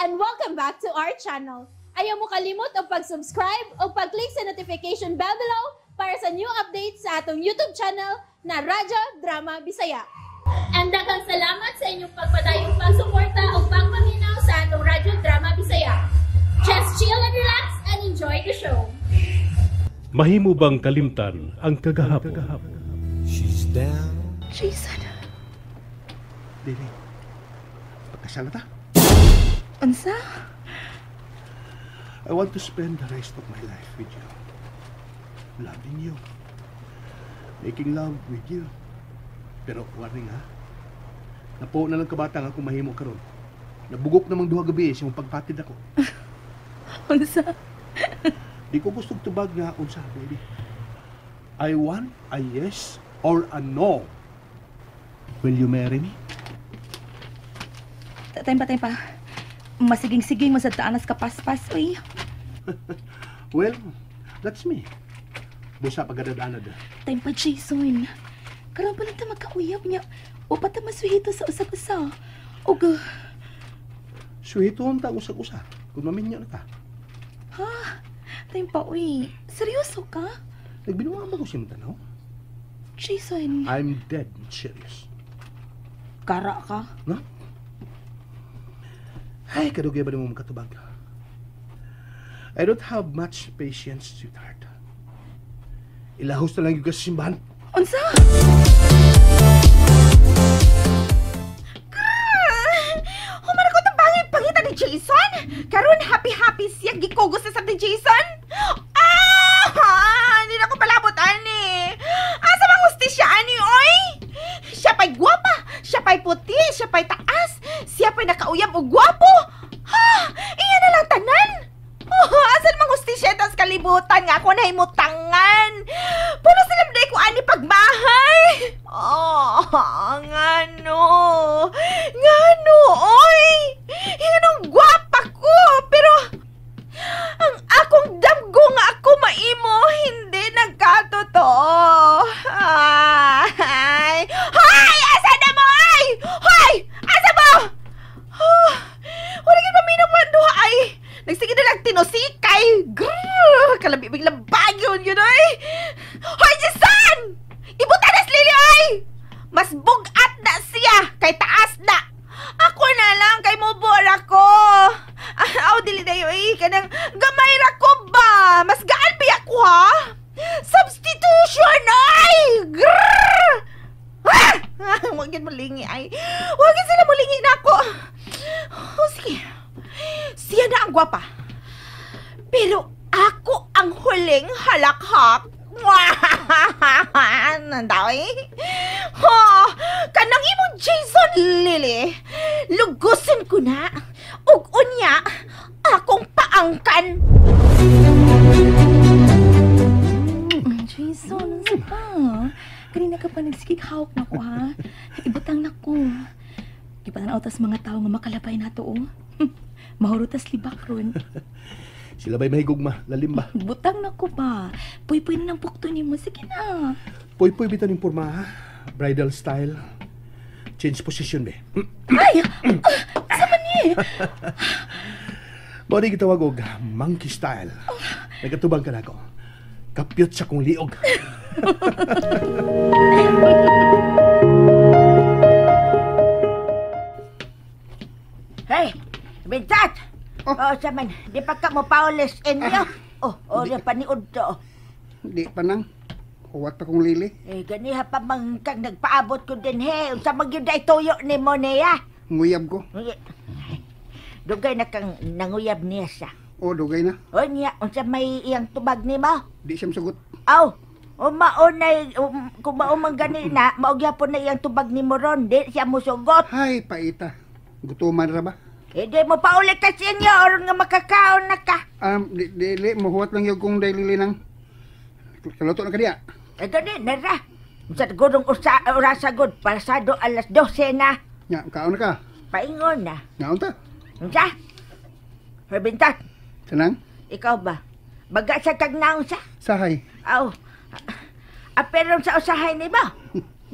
And welcome back to our channel. Ayaw mo kalimot og pag-subscribe o pag-click sa notification bell below para sa new updates sa atong YouTube channel na Radyo Drama Bisaya. And daghang salamat sa inyong pagpadayong pagsuporta o pagpaminaw sa atong Radyo Drama Bisaya. Just chill and relax and enjoy the show. Mahimo bang kalimtan ang kagahapon? She's down. Jason, Dili. Pagkasal na ta. Unsa? I want to spend the rest of my life with you. Loving you. Making love with you. Pero warning ha. Napo na lang kabata nga kung mahimo karon. Nabugok namang duha gabi sa imong pagpatid ako. Unsa? Di ko gusto tubag nga unsa, baby. I want a yes or a no. Will you marry me? Time pa, time pa. Masiging-siging, masad taanas ka paspas, uy. Well, that's me. Busa pagadadanad. Time pa, Jason. Karon pa lang ta magkauyab niya. O pa ta masuhito sa usag-usa. Og, Suhiton ta usag-usa. Kung maminyo na ta. Time pa, uy. Seryoso ka? Nagbinuang ba ko siya tanaw? Jason. I'm dead serious. Kara ka? No? Ay, kadugay ba mo makatubag? I don't have much patience, sweetheart. Ilahos na lang yung sa simbahan. Unsa? Human ko itong pangit pangita ni Jason. Karon happy-happy siya gikugos na sa ni Jason. Ah! Hindi na ko palabot ani. Asa bang hustisya ani oy? Siya pa'y gwapa, siya pa'y puti, siya pa'y taas, siya pa'y nakauyab og gwapo. Ha! Iya na lang tanan. Oh, asan mang hustisya tas kalibutan nga ako na himutangan. Puno sila day ko ani pagmahay. Oh, ngano. Ngano, oy. Nganong gwapa ko, pero ang akong damgo nga ako maimo hindi nagkatotoo. Ay. Hoy, asa na mo ay? Hoy, asa mo? Oh, wala gyud paminaw mo duha ay. Nagsige na lang tinusikay. Grrr, kalabi biglang bagyon yun ay. Hoy, Jason! Ibutan na si Lily ay! Mas bugat na siya kay taas na. Ako na lang kay mubor ako. Ah, aw dili dayo eh kanang gamay ra ko ba? Mas gaan biya ko ha? Substitution ay! Grrr! Ah! Wag yun mulingi ay. Wag yun sila mulingi na ako. Oh, sige. Siya na ang gwapa. Pero ako ang huling halakhak. Nandaw eh. Ha, kanang imong Jason Lily. Lugusin ko na. Ug unya, akong paangkan. Jason, unsa pa? Kanina ka pa nagsigig hawak na ko, ha? Ibutang na ko. Gipananaw tas mga tao nga makalabay nato, oh. Mahuro tas libak ron. Sila ba'y mahigugma? Lalim ba? Butang na ko ba? Puy-puy na ng bukto nimo. Sige na. Puy-puy bitan yung porma, ha? Bridal style. Change position, be. Ay! Ah, sama ni! Mao di gitawag og monkey style. Nagatubang ka na ako. Kapyot sa kong liog. Hey, Vincent! Oh, saman, di pa ka mo paulis inyo. Oh, oh, di paniud to. Di pa nang. Huwat pa kong lili. Eh, ganiha pa man kang nagpaabot ko din, he. Unsa man gyud ay tuyo ni mo niya. Nguyab ko. Dugay na kang nanguyab niya siya. O, dugay na. O niya, unsa may iyang tubag nimo? Di siya masagot. Aw, o maunay, kung mao man gani na, mao gyapon na iyang tubag nimo ron, di siya musugot. Hay, paita. Gutuman ra ba? Eh, di mo paulit kasi inyo, aron nga makakaon na ka. Di, di, mahuwat lang yung kong day lili nang. Kaluto na ka diya. Eh, gani, nara. Sa gurong usa, orasa gud, pasado alas 12 na. Nya, kaon na ka. Paingon na. Ngaon ta. Unsa? Herbintat, Sanang? Ikaw ba? Baga sa kag naon sa? Sahay. Aw. Pero sa usahay ni ba?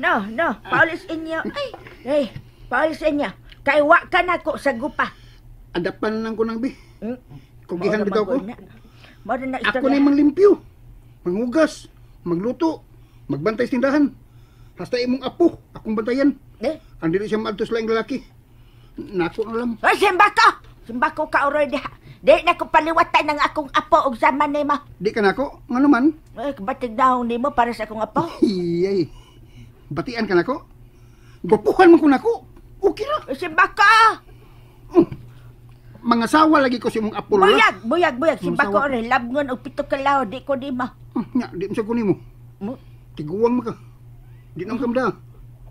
No, no. Paulis inyo. Ay, ay, paulis inyo. Kay wa ka na ko sa gupa. Adapan lang ko nang bi. Kugihan bitaw ko. Na ako na manglimpyo, mangugas, magluto, magbantay sa tindahan. Hasta imong apo, akong bantayan. Eh? Ang dili siya maadto sa laing lalaki. Nako na lang. Ay, simbako! Simbako ka, Oroy, diha. Di na ko paliwatan ng akong apo og sama nimo. Di ka nako? Nga naman? Ay, batig dahong nimo para sa akong apo. Iyay. Batian ka nako? Gwapuhan man ko nako. Okay ra. Simbako! Mga sawa lagi ko si imong apo, Lola. Buyag, buyag, buyag. Simbako, Oroy, labngon og 7 ka laho. Di ko nimo. Nya, di mo sa ko nimo. Tiguang man ka. Di nang kamda.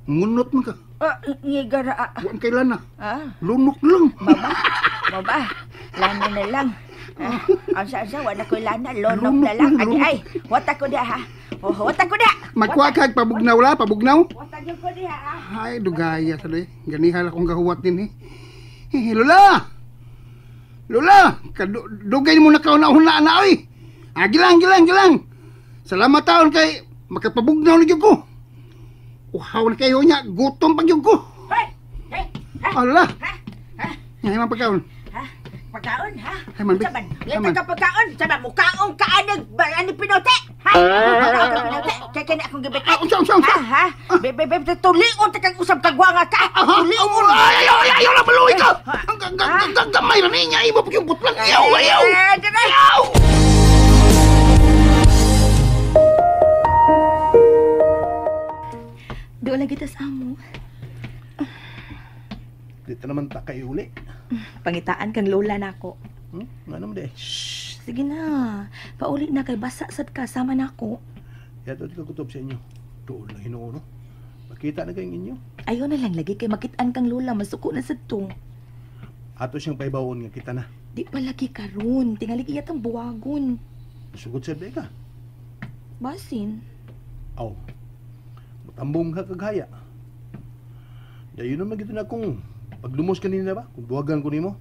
Ngunot man ka. Ngigara. Buwan kay lana. Lunok lang. Baba, baba. Lana na lang. Ang sa-sa, wala ko'y lana. Lunok na lang. Adi ay, wata ko diha ha. Wata ko diha. Magkuha ka, pabugnaw la, pabugnaw. Wata ko diha ha. Ay, dugaya sa doy. Ganihal akong gahuwat din eh. Lola! Lola! Dugay mo na kauna-una na oy. Ah, gilang, gilang, gilang. Salamat taon kay makapabugnaw na ko. Uhaw na kayo niya, gutom pag yun ko. Hey! Hey! Ha? Ala! Ha? Nga man pagkaon. Ha? Pagkaon, ha? Ay, man, Saban, ngita ka pagkaon. Saban, mukaong kaanig, ani pinote. Ha? Mukaong ka pinote. Kaya kaya akong gibitay. Unsa, unsa, unsa? Ha? Bebe, bebe, tulion ta kang usap kagwanga ka. Tulion. Ay, ayaw, ayaw, ayaw na, maluwi ka. Ang gamay na niya, ibo pag yung butlang. Ayaw, ayaw! Ayaw! Doon lang kita sa amo. Dito naman ta kayo uli. Pangitaan kang lola na ako. Nga naman di. Shh, sige na. Pauli na kay basa sad ka. Sama na ako. Yato di ka kutob sa inyo. Doon lang hinuuno. Makita na kayong inyo. Ayaw na lang lagi kay makitaan kang lola. Masuko na sad to. Ato siyang paibawon nga kita na. Di pa lagi karon. Tingali iya tang buwagon. Sugod sad ba ka? Basin. Aw. Tambong ka kagaya. Dayon naman gito na kung paglumos kanina ba? Kung buwagan ko nimo.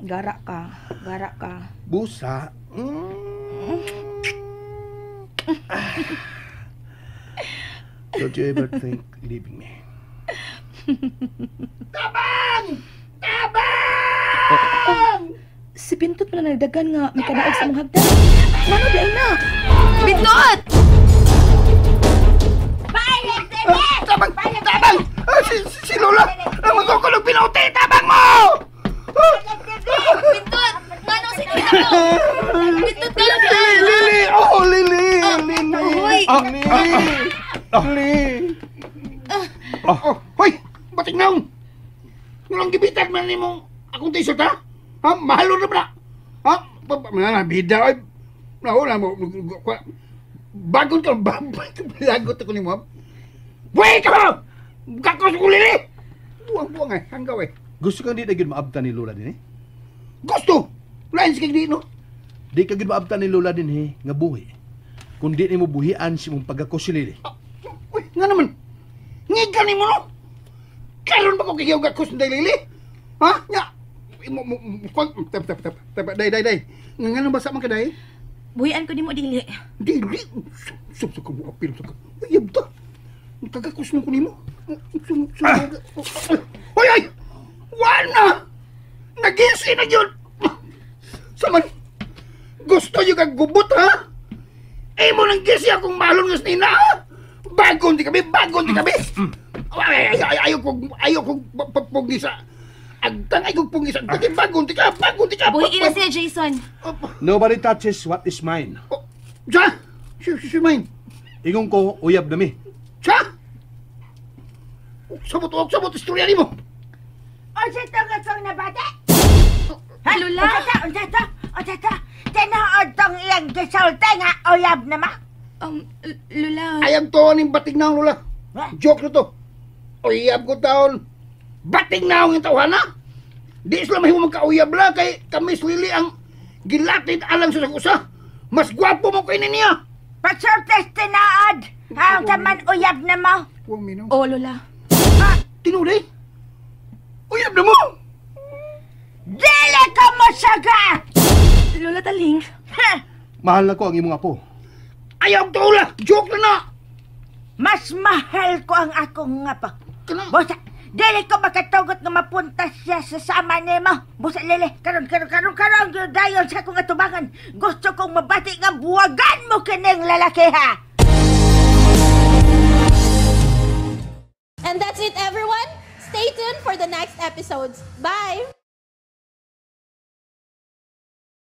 Gara ka. Gara ka. Busa. Don't you ever think leaving me? Tabang! Tabang! Si Pintot pala nagdagan nga may kadaog sa mong hagdan. Mano di ay na? Pintot! Tabang! Tabang! Si Lola! Magkukulog pinuti! Tabang mo! Pintot! Ngano si Lola mo? Pintot ka lang! Lili! Lili! Oh, Lili! Lili! Lili! Lili! Hoy! Bating naong! Walang gibitag man ni mong akong t-shirt, ha? Ha? Mahalo na ba na? Ha? Bida! Nahula mo. Bagon ka! Bagot ako ni mo. Buhay ka ba? Kakos ko lili! Buwang-buwang eh, hanggaw eh. Gusto kang di na gyud maabtan ni Lola din eh? Gusto! Lain sa kag no? Di ka gyud maabtan ni Lola din eh, nga buhi. Kung di nimo buhian si mong pagkakos si Lili. Uy, nga naman. Ngiga ni mo no? Karon ba ko kiyaw gakos ni Lili? Ha? Nga? Tap, tap, tap, tap, day, day, day. Nga nga basa man ka, day? Buhian ko di mo, dili. Dili? Sub, sub, sub, apil, sub, uyab ta. Kagakus mo ko nimo. Hoy, ay! Wala! Nagisi na yun! Saman, gusto nyo kang gubot, ha? Imo nang gisi akong mahalon nga nina, ha? Bagon di kami, bagon di kami! Ayaw kong punggi sa... Agtang ayaw kong punggi sa... Bagon di ka, bagon di ka! Buhiin na siya, Jason! Nobody touches what is mine. Siya? Si mine? Ingon ko, uyab na mi. Siya? Sabot, sabot, istorya ni mo! Unsa to nga kong nabata? Ha? Lola? Unsa to? Unsa to? Tinuod tong iyang gisulti nga uyab na ma? Lola... Ayam to, aning bating naong, Lola. Joke na to. Uyab ko taon. Bating naong yung tawhana. Di sila mahimo magkauyab la kay kami Lili ang gilatid alang sa usa. Mas gwapo mo kay niya. Pasultis tinuod! Ha, unsa man uyab na mo? Oh, Lola. Tinuod eh? Uyab na mo! Dili ka mo saga! Lola Taling. Mahal na ko ang imong apo. Ayaw to, Lola! Joke na na! Mas mahal ko ang akong apo. Bosa, Dili ko makatugot nga mapunta siya sa sama nimo. Busa lele, karon karon karon karon gyud dayon sa akong atubangan. Gusto kong mabati nga buwagan mo kining lalaki ha. And that's it, everyone. Stay tuned for the next episodes. Bye!